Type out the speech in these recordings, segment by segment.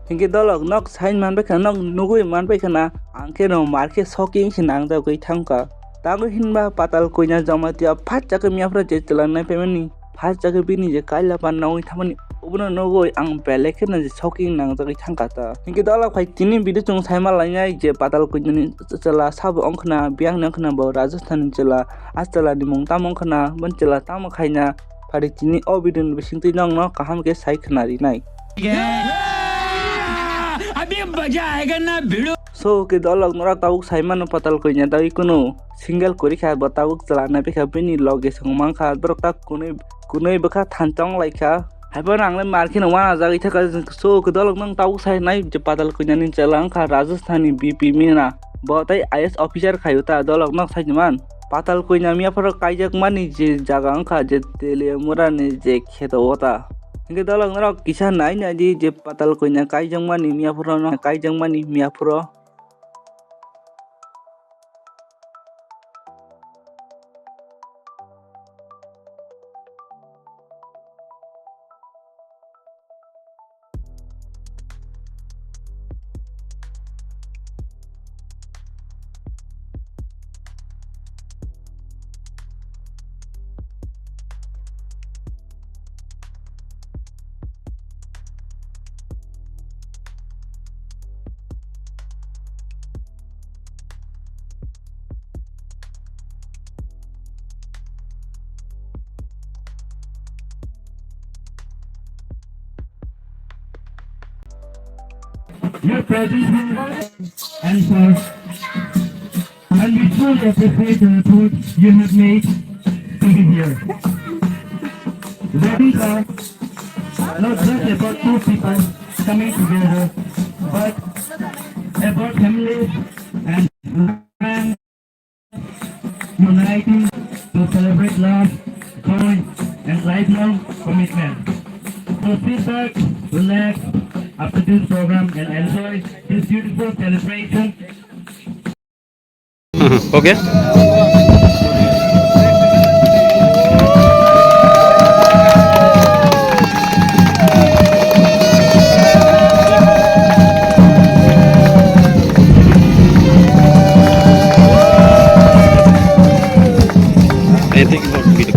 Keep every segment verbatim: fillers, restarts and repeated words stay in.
Hinkhe dolok nok sain manbai khana, nok nugui manbai khana, ang khe no mar khe soking se nangjagwi thangkha. Tamo hinba Patal Koina Jamatia phat chakhe miyaphoro je chwla naipaimani, phat chakhe bini je kaila pan nangwi thangmani, obono nugui ang belai kheno je soking nangjagwi thangkha ta. Hinkhe dolok phai tini video chwng saima lainai je Patal Koinani chwla sabo wngkhana, biyangni wngkhana bo Rajasthan ni chwla, a chwla ni mung tamo wngkhana, boni chwla tamo khaina, phari tini o video ni bisingtwi nokno kaham khe sai khwna rinai. अभी मजा आएगा ना भिड़ो। So, ke dolok norok tabuk sai mano Patal Koina dagwi kunu single kwrwi kha, bo tabuk chwla naipikha, bini loge song mankha, borok ta kunui, kunui bwkha thanchong laikha. Haiphano ang le mar kheno uanajagwi thangkha. So, ke dolok nang tabuk sai nai je Patal Koinani chwla wngkha Rajasthan ni B P Meena, bo tei I A S officer khaio ta, dolok nok sai man. Patal Koina miyaphoro kaijakmani je jaga wngkha je Teliamura ni je kheto o ta. Hinkhe dolok norok kisa nai nai di je Patal Koina kaijakmani miyaphoro no, kaijakmani miyaphoro. Your presence will answer, and we truly appreciate the effort you have made to be here. Weddings are not just about two people coming together, but about families and friends uniting to celebrate love, joy, and lifelong commitment. So sit back, relax after this program and enjoy this beautiful celebration. Okay. I think it's not video.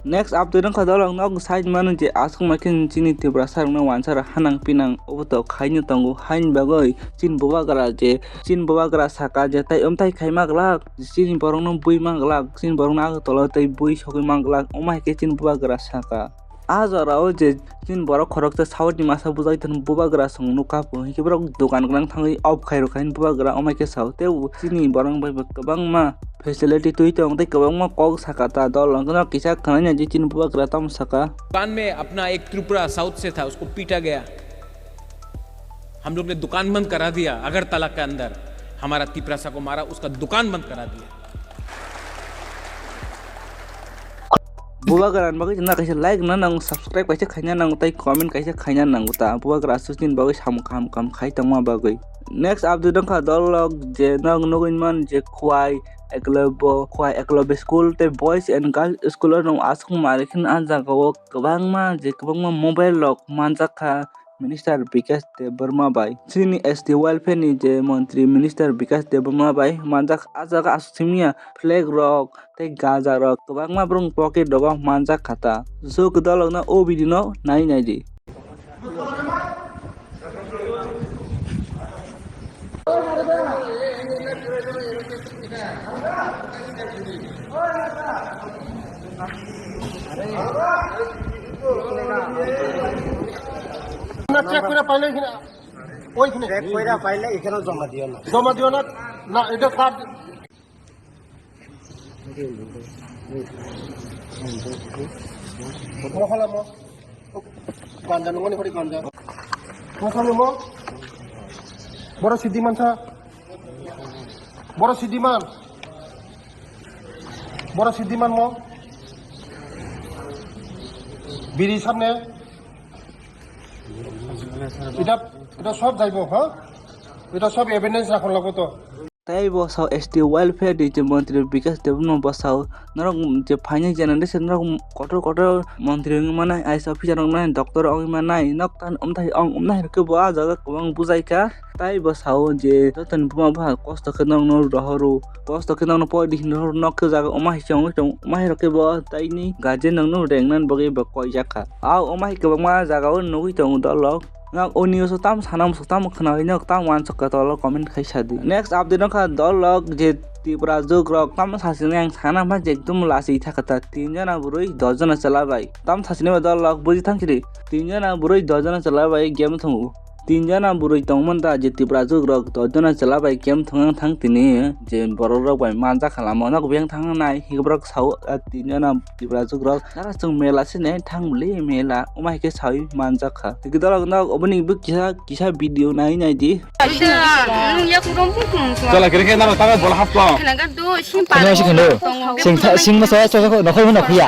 Next update wngkha dolong nok side manu je aswk ma khe chini Tiprasa rokno wansara hanang pinang obo to khaino tongo, haini bagwi chini bubagra je, chini bubagra saka je tai omtai khai ma glak, chini borokno bui ma glak, chini borokno Agartala tei bui sogwi ma glak, omo hai khe chini bubagra saka. Ah jora o je chini borok khoroksa South ni masa bujai thani bubagra song nukha po, hinkhe borok dokan gwnang thangwi off khai rwkha hini bubagra, omo hai khe sao. Tei chini borok bai bo kwbangma facility twi tong tei kwbangma kok saka ta dol, hwnkhe no kisa khwnai nai je chini bubagra tamo saka. दुकान में अपना एक त्रिपुरा साउथ से था, उसको पीटा गया। हम लोग ने दुकान बंद करा दिया अगरतला के अंदर, हमारा तिपरासा को मारा, उसका दुकान बंद करा दिया। Bubagra ni bagwi na kaisa like na nango, subscribe kaisa khaina nango, tei comment kaisa khaina nango ta. Bubagra aswk chini bagwi samung kaham kaham khai tongma bagwi. Next update wngkha dolok je nok nugwi man je Khwai Eklavya, Khwai Eklavya school tei boys and girls school o no aswk mari khe ah jaga o kwbangma je kwbangma mobile rok manjak kha. Minister Bikash Debbarma bai. Chini S T welfare ni je montri Minister Bikash Debbarma bai manjak, ah jaga aswk simiya flag rok tei gajak rok kwbangma borok pocket rogo manjak kha ta. So kwdalokno o video no nai nai di. না, চেক করে পাইলে এখানে, ওইখানে। চেক করে পাইলে এখানে জমা দিও না। জমা দিও না। না, এটা card. Boro khala mo. Ganja nungani hori ganja. Mo khala mo. Boro sidi mansa. Boro sidi man. Boro sidi man mo. Biri samne. Ita, ita sob jaibo, ha? Ita sob evidence rakhon lagbo to. Tei bo sao S T welfare ni je montri Bikash Debbarma bo sao, norok je phainai generation norok kotor kotor montri wngwi manai, I A S officer wngwi manai, doctor wngwi manai, nok tan umthai ong umnai hwnkhe bo ah jaga kwbang bujai kha. Tei bo sao je jotoni buma bupha kosto khe nokno rohoro, kosto khe nokno poi di hinwi rohoro, nok khe jaga uma hai se wngwi tongo, uma hai rok khe bo tei ni guardian rokno rengnani bagwi bo koijak kha. Ah uma hai kwbangma jaga o nugwi tongo dolok. Nok o news o tamo sana muchuk, tamo khwnawi nok, tamo uansuk kha, tolo comment khai sa di. Next update wngkha dolok je Tripura jwk rok tamo sasini ang sana hwnba je ekdum lasi thakha ta, tin jona bwrwi dos jona chwla bai. Tamo sasini ba dolok buji thang sidi, tin jona bwrwi dos jona chwla bai game thwngo. Tin jona bwrwi tongmani da je Tripura jwk rok dos jona chwla bai game thwngna thang tini je borok rok bai manjak kha lama o, nok biyang thang nai hwnkhe borok sao, ah, tin jona Tripura jwk rok nara chwng mela se ne thang bwle mela, omo hai khe sawi manjak kha. Tei dolok nok oboni bo kisa, kisa video nai nai di. Chala kere khe naro tara bola hap ko. Khwna si khwna. Sing tha, sing masa ya, chok, chok, nokhai hwnna khuya.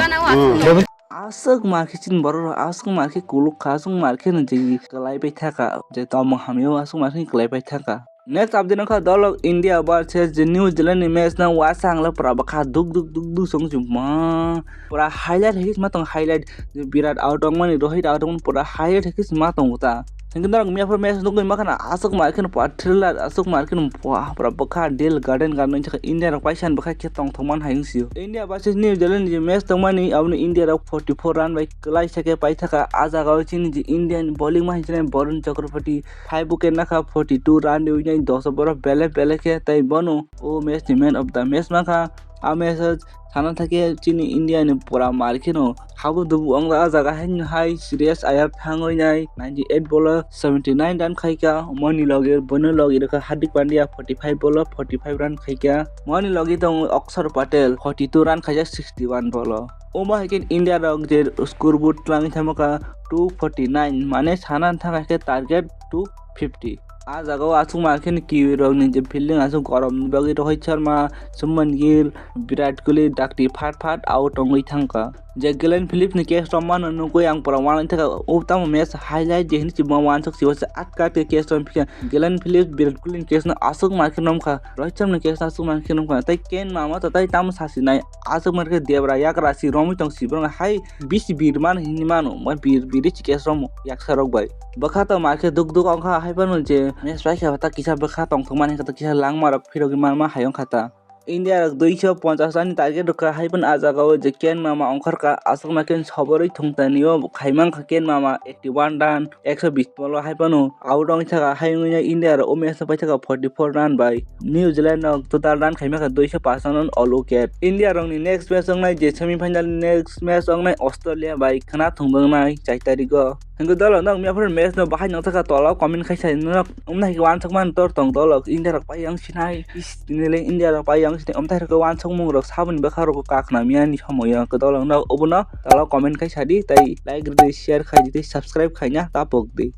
Aswk mar khe chini borok rok, aswk mar khe kuluk kha, aswk mar khe no je kwlai pai thaka, je tamo hamya o aswk mar khe kwlai pai thaka. Next update wngkha dolok India versus je New Zealand ni match no uaisa ang le pura bwkha duk duk duk duk song chuma. Pura highlight hai khe ma tong highlight, je Virat out wngmani, Rohit out wngmani pura highlight hai khe ma tongo ta. Hingke norok miya phuru match nugwi mankha na, aswk mar kheno pura thriller, aswk mar kheno pura, pura bwkha deal garden garden wngkha, India rok paisa ni bwkha khe tongthok man hai wng sio. India versus New Zealand ni je match tongmani, abono India rok forty four run bai kwlaisa khe paithaka. Ah jaga o chini je India ni bowling ma hinwi sinai Varun Chakraborty five wicket nakha, forty two run riwi nai, dos over o bele bele khe, tei bono o match ni man of the match mankha. Ah match o sana thakhe chini India ni pura mar kheno habu dubu wng ah jaga haino hai Shreyas Iyer thangwi nai ninety eight ball o seventy nine run khaikha, moni logi bono logi rwkha Hardik Pandya forty five ball o forty five run khaikha, moni logi tongo Akshar Patel forty two run khaijak sixty one ball o. Omo hai khe India rok je scoreboard twlangwi thamakha two forty nine, mane sana thang hai khe target two fifty. Ah jaga o aswk mar kheno kiwi rok ni je fielding aswk gorom ni bagwi Rohit Sharma, Shubman Gill, Virat Kohli dakti phat phat out wngwi thangkha. Je Glenn Phillips ni catch rok mano nugwi ang pura uanathaka, o tamo match highlight je hinwi se bo uansuk se uansuk atka atka catch rok phiya. Glenn Phillips, Virat Kohli ni catch no aswk mar khe nomkha, Rohit Sharma ni catch no aswk mar khe nomkha, tei Kane Mama to tei tamo sasinai aswk mar khe debra yakra si romwi tong si borok hai bisi bir mano hinwi mano, ma bir biri si catch romo yaksa rok bai. Bwkha to mar khe duk duk wngkha, hai phano je match bai khe ta kisa bwkha tongthok mani khe ta kisa langma rok phirogwi manma hai wngkha ta. India rok duiso ponchas run ni target rwkha, hai phano ah jaga o je Kane Mama ongkhorkha, aswk ma khe soborwi thung tanio khai mankha Kane Mama eighty one run, ekso bis ball o hai phano out wng thaka, hai wngwi India rok o match no paithaka forty four run bai. New Zealand rok total run khai mankha duiso paanch run all wicket. India rok ni next match wngnai je semi final next match wngnai Australia bai khwna thwng wngnai chai tarik o. Hingke dolo nok miya phuru match no bahai nang thaka tola o comment khai sai nok. Wngna hai khe uansuk mani tor tong dolok India rok pai yang sinai. Is, tini le India rok pai yang sinai. Omthai rok uansuk mung rok saboni bwkha rok kakna miya ni somoyo. Hingke dolok nok obono tola o comment khai sadi tei like rwdi, share khai di tei subscribe khaina ta pok di.